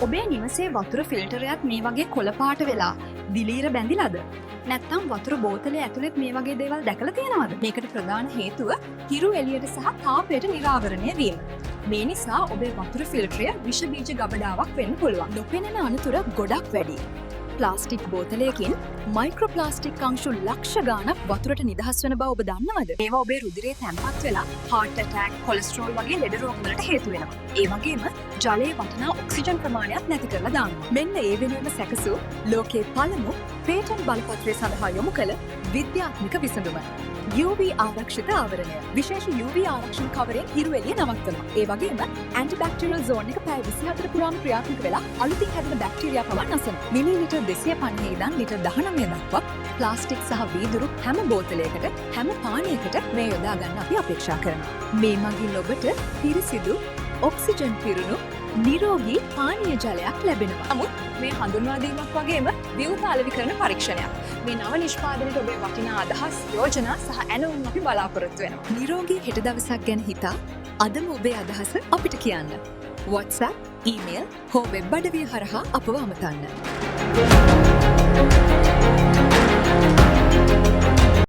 ඔබේ නිවසේ වතුර ෆිල්ටරයත් මේ වගේ කොළ පාට වෙලා දිලීර බැඳිලාද? නැත්තම් වතුර බෝතලේ ඇතුළෙත් මේ වගේ දේවල් දැකලා තියෙනවද? මේකට ප්‍රධාන හේතුව හිරු එළියට සහ තාපයට නිරාවරණය වීම. මේ නිසා ඔබේ වතුර ෆිල්ටරය විෂ බීජ ගබඩාවක් වෙන්න පුළුවන්. නොපෙනෙන අනතුර ගොඩක් වැඩි. ප්ලාස්ටික් බෝතලයකින් මයික්‍රෝප්ලාස්ටික් අංශු ලක්ෂ ගාණක් වතුරට නිදහස් වෙන බව ඔබ දන්නවද? ඒවා ඔබේ රුධිරයේ තැන්පත් වෙලා හાર્ට් ඇටැක්, කොලෙස්ටරෝල් වගේ ලෙඩ රෝග වලට හේතු වෙනවා. ඒ වගේම ජලයේ වටිනා ඔක්සිජන් ප්‍රමාණයත් නැති කරලා දානවා. මෙන්න ඒ වෙනුවෙන්ම සැකසූ ලෝකයේ පළමු පේටන්ට් බලපත්‍රය සඳහා යොමු කළ විද්‍යාත්මක විසඳුම. UV ආරක්ෂිත ආවරණය. විශේෂ UV ආරක්ෂණ කවරයෙන් හිරු එළිය නවත්තනවා. ඒ වගේම ඇන්ටිබැක්ටීරියල් සෝන් එක පැය 24 පුරාම ක්‍රියාත්මක වෙලා අලුතින් හැදෙන බැක්ටීරියා පවා නසනවා. මිලිලීටර් 250 ඉඳන් ලිටර් 19 දක්වා ප්ලාස්ටික් සහ වීදුරු හැම බෝතලයකට, හැම පානයකට මේ යොදා ගන්න අපි අපේක්ෂා කරනවා. මේ මගින් ඔබට පිරිසිදු, ඔක්සිජන් පිරුණු, නිරෝගී පානීය ජලයක් ලැබෙනවා. නමුත් මේ හඳුන්වා දීමක් වගේම විවෘත අලෙවිකරණ පරීක්ෂණයක්. මේ නව නිෂ්පාදනයට ඔබේ වටිනා අදහස්, යෝජනා සහ ඇණවුම් අපි බලාපොරොත්තු වෙනවා. නිරෝගී හෙට දවසක් ගැන හිතා අදම ඔබේ අදහස අපිට කියන්න. WhatsApp, email හෝ වෙබ් අඩවිය හරහා අපව අමතන්න.